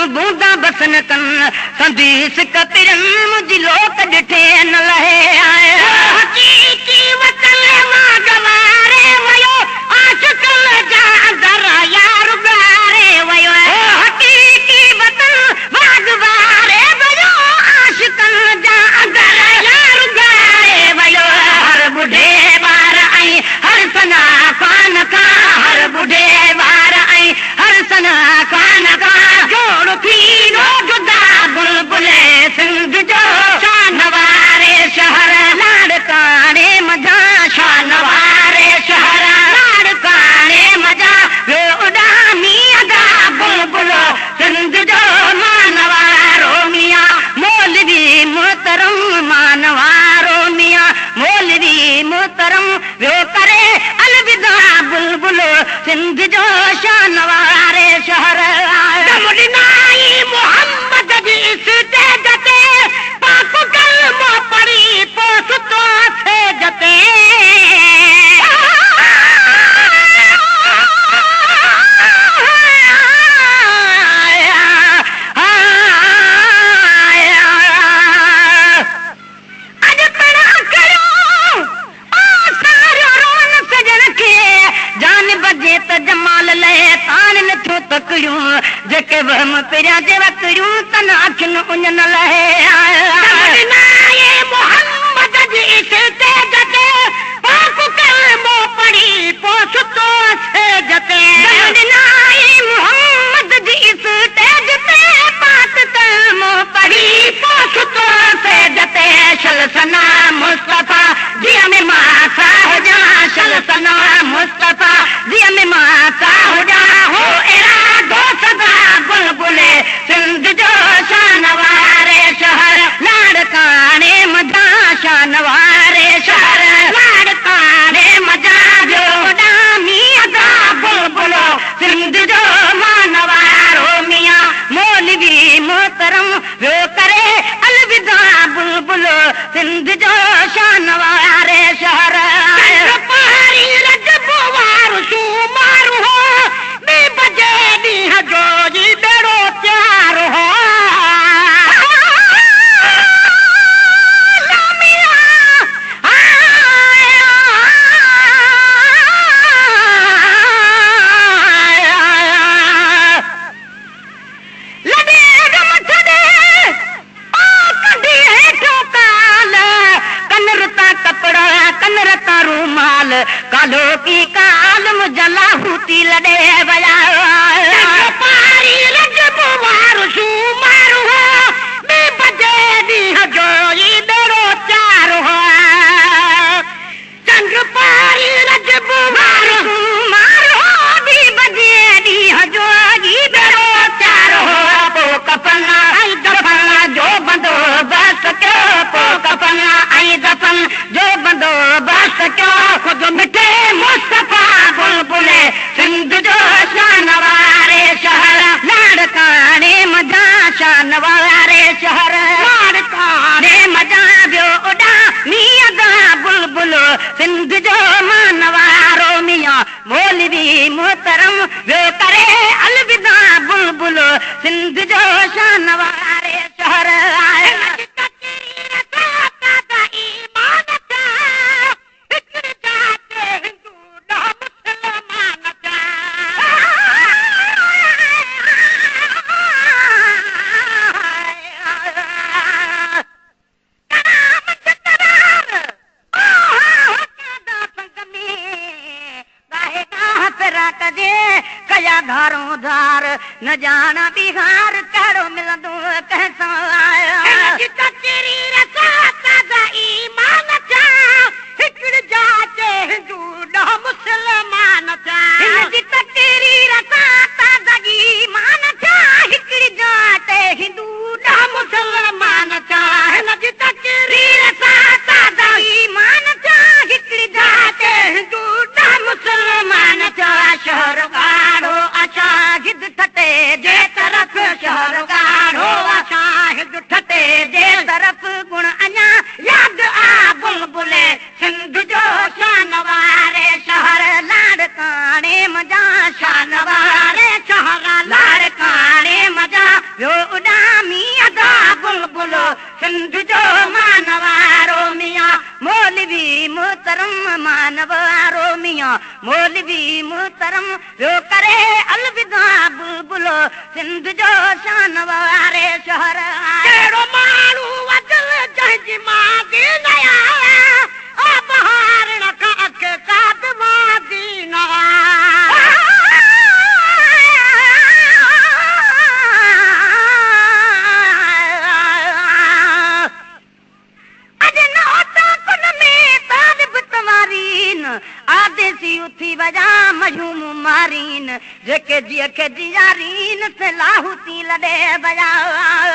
जूं बूंदा बसन कन संदी सिक पिरन मुंहिंजी लोक ॾिठे न लहे हक़ीक़ी वतन मां गवारे वियो आशिकन जा अंदर यार ॻारे वियो हक़ीक़ी वतन मां गवारे वियो आशिकन जा अंदर यार ॻारे वियो हर ॿुढे ॿार ऐं हर सना खान खां हर ॿुढे ॿार ऐं हर सना खान खां जोड़ थींदो जुदा बुलबुले सिंध जो शान वारे शहर लाड़काणे मझा शान वारे शहर लाड़काणे मझा वियो उॾामी अदा बुलबुल सिंध जो मान वारो मियां मौलवी मोहतरम मान वारो मियां मौलवी मोहतरम वियो करे अलविदा बुलबुल सिंध जो शान वारे शहर मोहम्मद जी स्टेज ते पाक कलमो पढ़ी पोइ सुतो सेज ते अॼु पिण अखड़ियूं सारियो रोन सजण खे जान बजे त जमाल लहे तान नथियूं तकड़ियूं जेके वहम पिरिया जे वकड़ियूं तन अखियुनि उञ न लहे मोहम्मद जी स्टेज ते पाक कलमो पढ़ी पोइ सुतो सेज ते मोहम्मद जी स्टेज ते पाक कलमो पढ़ी पोइ सुतो सेज ते शल सना मुस्तफ़ा जीअं में मां सां हुजां शल सना मुस्तफ़ा जीअं में मां सां हुजां हो इरादो सदा बुलबुले सिंध जो शान वारे शहर लाड़काणे मझा शान वारे शहर लाड़काणे मझा वियो उॾामी अदा बुलबुल सिंध जो मान वारो मियां मौलवी मोहतरम वियो करे अलविदा बुलबुल सिंध जो शान वारे शहर पहाड़ी रजब वारो सुमारो हो ॿी बजे ॾींहं जो जी ॿेड़ो तयारु हो कनरता रूमाल कालो की काल मुजला हूती लॾे विया पहाड़ी रजब वारो सुमारो हो ॿी बजे ॾींहं जो ई ॿेड़ो तयारु हो चंड पहाड़ी रजब वारो सुमारो हो ॿी बजे ॾींहं जो ई ॿेड़ो तयारु हो पोइ कफन ऐं दफन जो बंदोबस्त कयो पोइ कफन ऐं दफन जो बंदोबस्त कयो ख़ुदि मिठे मुस्तफ़ा बुलबुले सिंध जो शान वारे शहर लाड़काणे मझा शान वारे शहर लाड़काणे मझा वियो उॾामी अदा बुलबुल सिंध जो मान वारो मियां मौलवी मोहतरम वियो करे अलविदा बुलबुल सिंध जो शान वारे शहर कया धारो धार न जाना बिहार कहिड़ो मिलंदो कंहिंसां मुसलमान थिया हिन जी तकरीर सां ताज़ा ईमान थिया हिकिड़ी जात हिंदू ॾांहुं मुसलमान थिया हिन जी तकरीर सां ताज़ा ईमान थिया हिकिड़ी जात हिंदू ॾांहुं मुसलमान थिया शहर ॻाढ़ो अशाहिद ठटे जे तरफ़ शहर ॻाढ़ो अशाहिद ठटे जे तरफ़ गुण अञा यादि आ बुलबुले सिंध जो शान वारे शहर लाड़काणे मझा शान वारे शहर लाड़काणे मझा मोहतरम मानवारो मियां मौलवी मोहतरम वियो करे अलविदा बुलबुलो सिंध जो शान वारे शहर। कहिड़ो माण्हू अदल जंहिंजी मादी न आहे, बहारण खां अख का बि वादी न आहे। आदेसी उथी वजा मजूम मारीन, जेके जीअ खे जियारीन से लाहूती लॾे वया।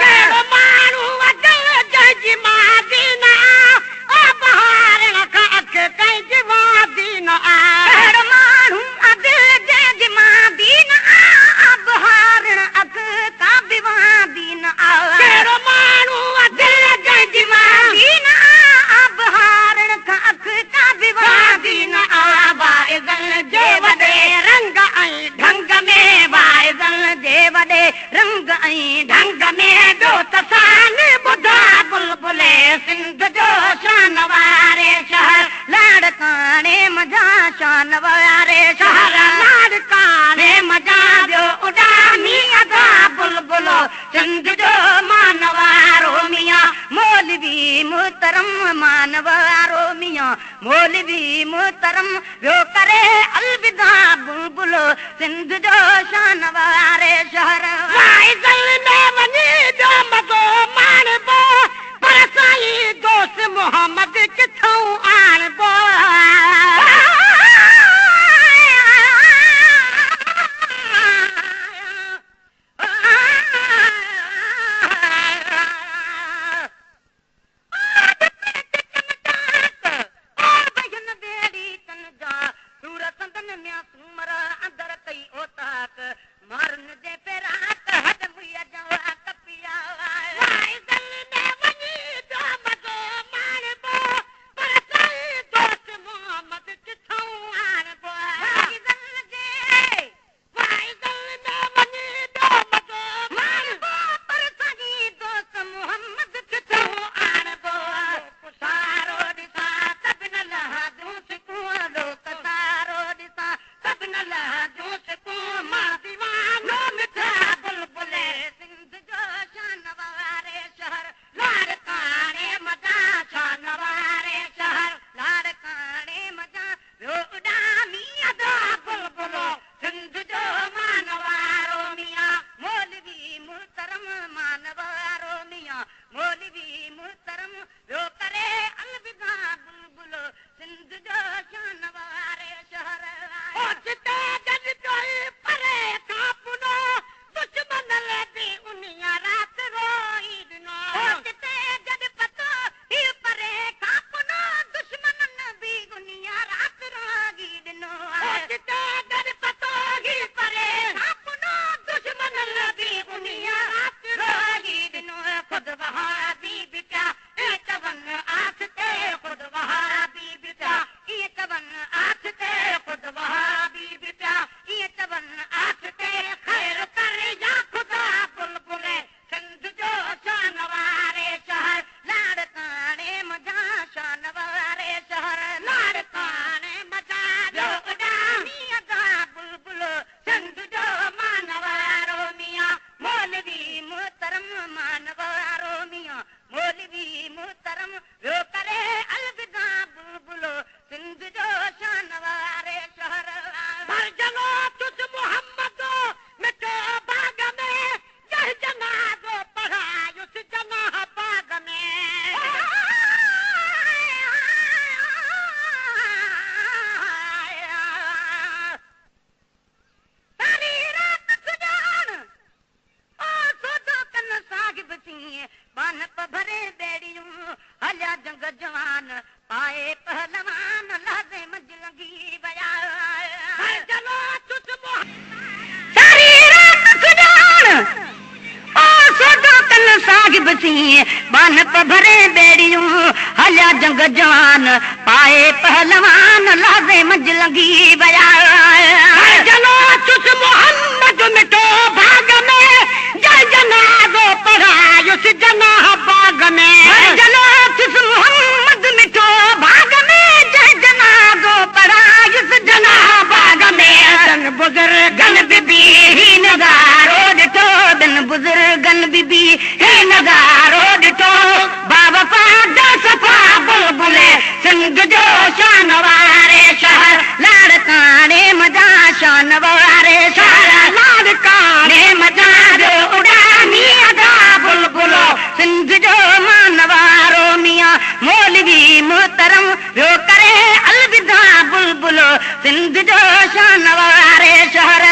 कहिड़ो माण्हू अदल जंहिंजी मादी न आहे, बहारण खां अख कंहिंजी वादी न आहे। कहिड़ो माण्हू अदल जंहिंजी मादी न आहे, बहारण अख का बि वादी न आहे। कहिड़ो माण्हू अदल जंहिंजी मादी न आहे, बहारण खां अख का बि वादी न आहे। वाइज़ल जे वॾे रंग ऐं ढंग में, वाइज़ल जे वॾे रंग ऐं ढंग में, ॿियो त सान ॿुधा बुलबुले सिंध जो शान वारे शहर। लाड़काणे मज़ा शान वारे शहर, लाड़काणे मज़ा ॿियो उॾामी अदा बुलबुलो सिंध जो मानवारो मियां मौलवी मोहतरम मानवारो मियां मौलवी मोहतरम वियो करे अलविदा बुलबुलो सिंध जो शान वारे शहर। वाइज़ल में वञी ॿियो मज़ो माणबो, पर साईं दोस्त मोहम्मद किथां आणबो। बानप भरे बेड़ियूं हलिया जंग जवान पाए पहलवान लाज़े मंझ लंघी वया। जलो तुस मोहम्मद मिठो भाग में, जय जनाज़ो पढ़ायुस जनाह बाग में। जलो तुस मोहम्मद मिठो भाग में, जय जना شان واري شهر لاڙڪاڻي منجهان ويو اڏامي ادا بلبل سنڌ جو مان وارو. ميان مولوي محترم ويو ڪري الوداع بلبل سنڌ جو شان واري شهر.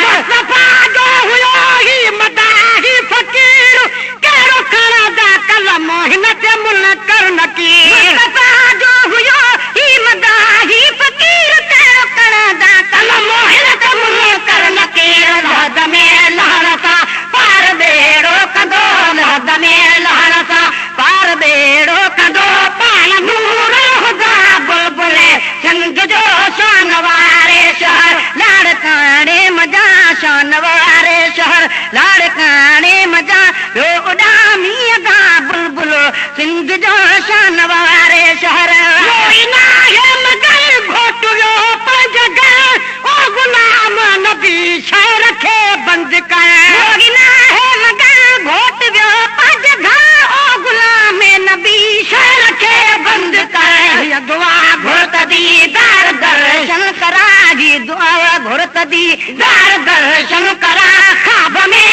مصطفيٰ جو هيو هي مداحي فقير، ڪهڙو کڻندا قلم هن تي منڪر نڪير. مصطفيٰ جو هيو هي مداحي فقير، ڪهڙو کڻندا قلم هن تي منڪر نڪير. لحد ۾ لهڻ سان پار ٻيڙو ڪندو، لحد ۾ لهڻ سان پار ٻيڙو ڪندو پاڻ نور خدا بلبل سنڌ جو شان واري شهر لاڙڪاڻي منجهان، شان واري شهر لاڙڪاڻي منجهان ويو اڏامي ادا بلبل سنڌ جو شان واري شهر. موئي ناهي مگر گهوٽ ويو پنهنجي گهر، او غلام نبي شهر کي بند ڪر. موئي ناهي مگر گهوٽ ويو پنهنجي گهر، او غلام نبي شهر کي بند ڪر. هيءَ دعا گهر ته ديدار درشن ڪرا، هي دعا گهر ته ديدار درشن ڪرا. خواب ۾